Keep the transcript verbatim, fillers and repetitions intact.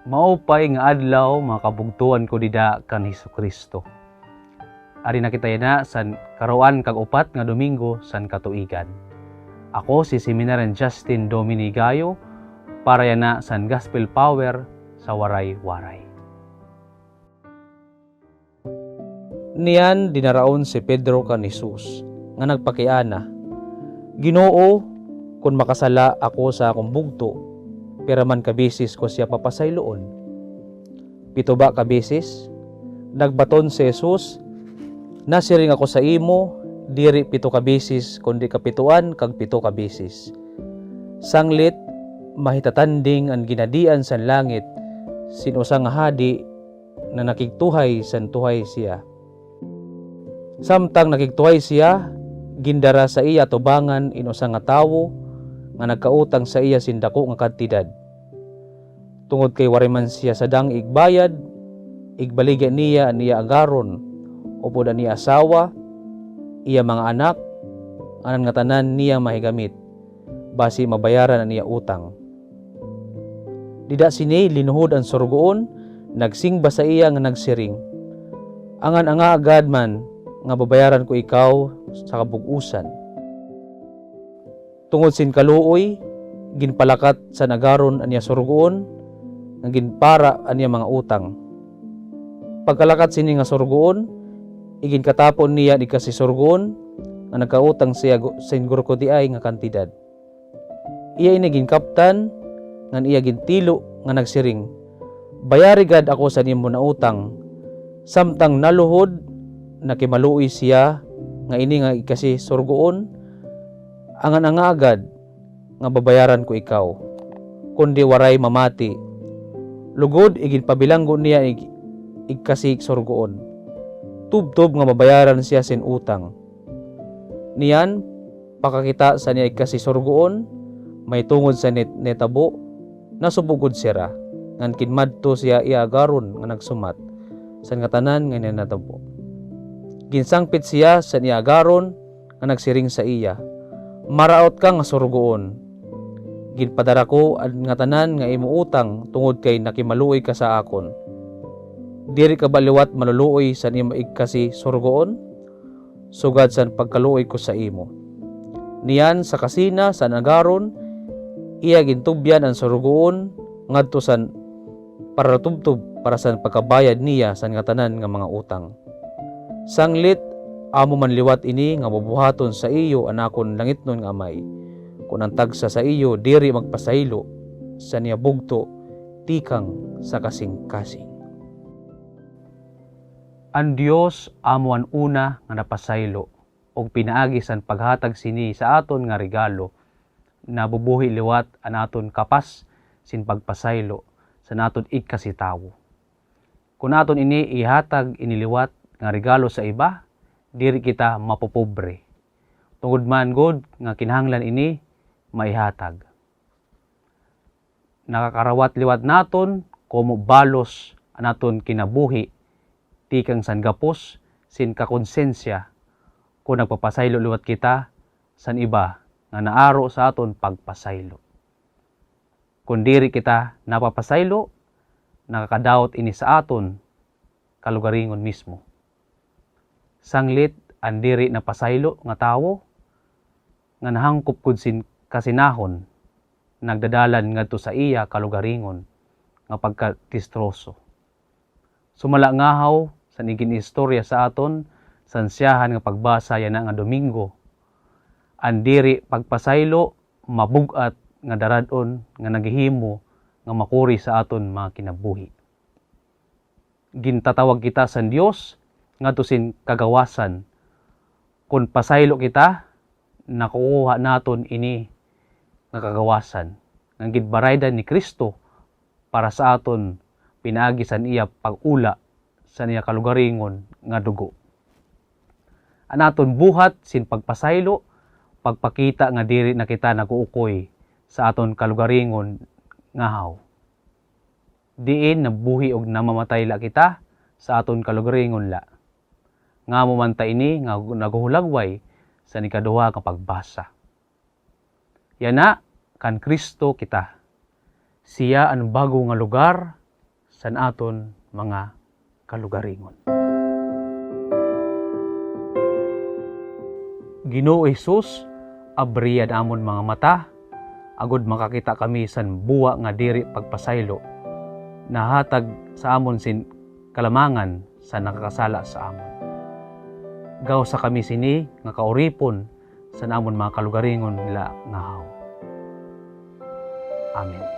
Maupay nga adlaw, mga kabugtoan ko dida kan Hesukristo. Ari na kita yana san karuan kag upat nga Domingo san katuigan. Ako si Seminarian Justin Domini Gayo para yana san Gospel Power sa Waray-Waray. Niyan dinaraon si Pedro kan Jesus, nga nagpakiana, "Ginoo, kon makasala ako sa akon bugto, pira man ka beses ko siya papasayloon? Pito ba ka beses?" Nagbaton si Jesus, "Nasiring ako sa imo, diri pito ka beses, kundi kapitoan kag pito ka beses." Sanglit, mahitatanding an ginhadian san langit sin usa nga hadi na nakigtuhay san tuhay siya. Samtang nakigtuhay siya, gindara sa iya atubangan in usa nga tawo nga nagkautang sa iya sin dako nga kantidad. Tungod kay waray man siya sadang igbayad, igbaligya niya an iya agaron, upod an iya asawa, iya mga anak, an ngatanan niya mahigamit, basi mabayaran an iya utang. Dida sini linuhod an surugoon, nagsingba sa iya nga nagsiring, "Angan-anga gad man nga babayaran ko ikaw sa kabug-osan." Tungod sin kaluoy, ginpalakat san agaron an iya surugoon, nga ginpara an iya mga utang. Pagkalakat sini nga surugoon, iginkatapo niya an igkasi surugoon, nga nagkautang siya gu-, sin gurkutiay nga kantidad. Iya ini ginkaptan, ngan iya gintilo nga nagsiring, "Bayari gad ako san imo nautang." Samtang naluhod, nakimaluoy siya nga ini nga igkasi surugoon, "Angan-anga gad nga babayaran ko ikaw, kundi waray mamati." Lugod, iginpabilanggo niya ig-, igkasi surugoon, tubtob nga mabayaran siya sin utang. Niyan, pakakita sa niya igkasi surugoon, mahitungod sa nit-, nitabo, nasubo gud sira, ngan kinmadto siya iya agaron nga nagsumat san ngatanan nga niya natabo. Ginsangpit siya san iya agaron nga nagsiring sa iya, "Maraot ka nga surugoon. Ginpadara ko an ngatanan nga imo utang tungod kay nakimaluoy ka sa akon. Diri ka ba liwat maluluoy san imo igkasi surugoon, sugad san pagkaluoy ko sa imo?" Niyan, sa kasina san agaron, iya gintubyan an surugoon ngadto san pararutubtob para san pagkabayad niya san ngatanan nga mga utang. Sanglit, amo man liwat ini nga bubuhaton sa iyo an akon langitnon nga Amay, kon an tagsa sa iyo diri magpasaylo san iya bugto tikang sa kasingkasing. An Dios amo an una nga napasaylo, ug pinaagi san paghatag sini sa aton nga regalo, nabubuhi liwat an aton kapas sin pagpasaylo san aton igkasi tawo. Kon aton ini ihatag ini liwat nga regalo sa iba, diri kita mapopobre. Tungod man gud nga kinahanglan ini maihatag. Nakakarawat liwat naton komo balos an aton kinabuhi tikang san gapos sin kakonsensya kon nagpapasaylo liwat kita san iba nga naaro sa aton pagpasaylo. Kon diri kita napapasaylo, nakakadawot ini sa aton kalugaringon mismo. Sanglit, an diri napasaylo nga tawo, nga nahangkop gud sin kasinahon, nagdadalan ngadto sa iya kalugaringon nga pagkadistroso. Sumala ngahaw san igin-istorya sa aton san syahan nga pagbasa yana nga Domingo, an diri pagpasaylo mabug-at nga darad-on nga naghihimo nga makuri sa aton mga kinabuhi. Gintatawag kita san Dios ngadto sin kagawasan. Kon pasaylo kita, nakukuha naton ini nga kagawasan nga ginbaraydan ni Cristo para sa aton pinaagi san iya pag-ula san iya kalugaringon nga dugo. An aton buhat sin pagpasaylo, pagpakita nga diri na kita nag-uukoy sa aton kalugaringon ngahaw. Diin nabuhi ug namamatay la kita sa aton kalugaringon la. Nga amo man ta ini nga naghuhulagway san ikaduha nga pagbasa. Yana, kan Kristo kita. Siya an bag-o nga lugar san aton mga kalugaringon. Ginoo Jesus, abri an amon mga mata, agod makakita kami san buwa nga diri pagpasaylo, nahatag sa amon sin kalamangan sa nakakasala sa amon. Gawsa kami sini nga kauripon san amon mga kalugaringon la nga haw. Amen.